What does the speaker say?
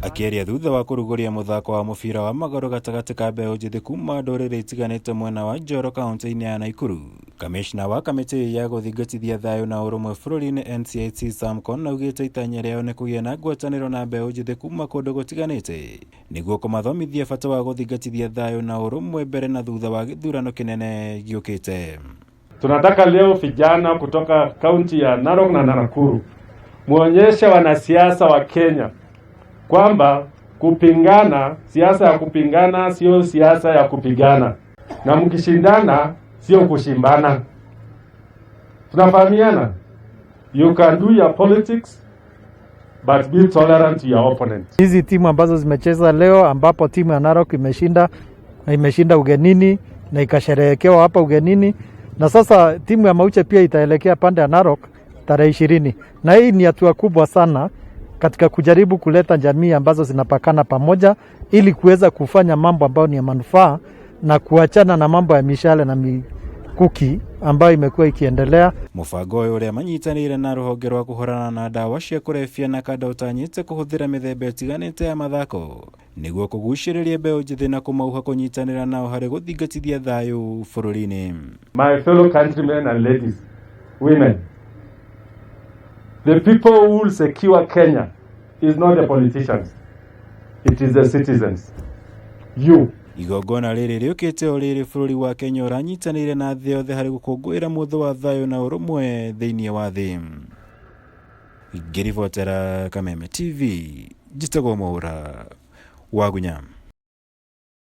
Akĩaria thutha wa kũrugũria mũthako wa mũbira wa magũrũ gatagatĩ ka mbeũ njĩthĩ kuma ndũrĩrĩ itiganĩte mwena wa Njoro kaunti-inĩ ya Nakuru, kamishna wa kamĩtĩ ya gũthingatithia thayũ na ũrũmwe bũrũri-inĩ NCIC Sam Kon augĩte itanya rĩao nĩ kũgĩa na ngwatanĩro na mbeũ njĩthĩ kuma kũndũ gũtiganĩte nĩguo kũmathomithia bata wa gũthingatithia thayũ na ũrũmwe mbere na thutha wa gĩthurano kĩnene gĩũkĩte. Tunataka leo vijana kutoka kaunti ya Narok na Nakuru muonyeshe wanasiasa wa Kenya kwamba kupingana, siasa ya kupingana sio siasa ya kupigana, na mkishindana sio kushimbana. Tunafahamiana? You can do your politics but be tolerant to your opponent. Hizi timu ambazo zimecheza leo, ambapo timu ya Narok imeshinda ugenini na ikasherehekewa hapa ugenini, na sasa timu ya Mauche pia itaelekea pande ya Narok tarehe 20, na hii ni hatua kubwa sana katika kujaribu kuleta jamii ambazo zinapakana pamoja ili kuweza kufanya mambo ambayo ni ya manufaa na kuachana na mambo ya mishale na mikuki ambayo imekuwa ikiendelea. Mũbango ũyũ ũrĩa manyitanĩire na rũhonge rwa kũhũrana na ndawa cia kũrebia na kanda ũtanyĩte kũhũthĩra mĩthemba ĩtiganĩte ya mathako nĩguo kũgucĩrĩria mbeũ njĩthĩ na kũmauha kũnyitanĩra nao harĩ gũthingatithia thayũ bũrũri-inĩ. My fellow countrymen and ladies, women, the people who will secure Kenya is not the politicians, it is the citizens. You. Igongona rĩrĩ rĩũkĩte o rĩrĩ bũrũri wa Kenya ũranyitanĩire na thĩ yothe harĩ gũkũngũĩra mũthĩ wa thayũ na ũrũmwe thĩinĩ wa thĩ. Ngĩribotera Kameme TV, njĩtagwo Mwaũra Wagunya.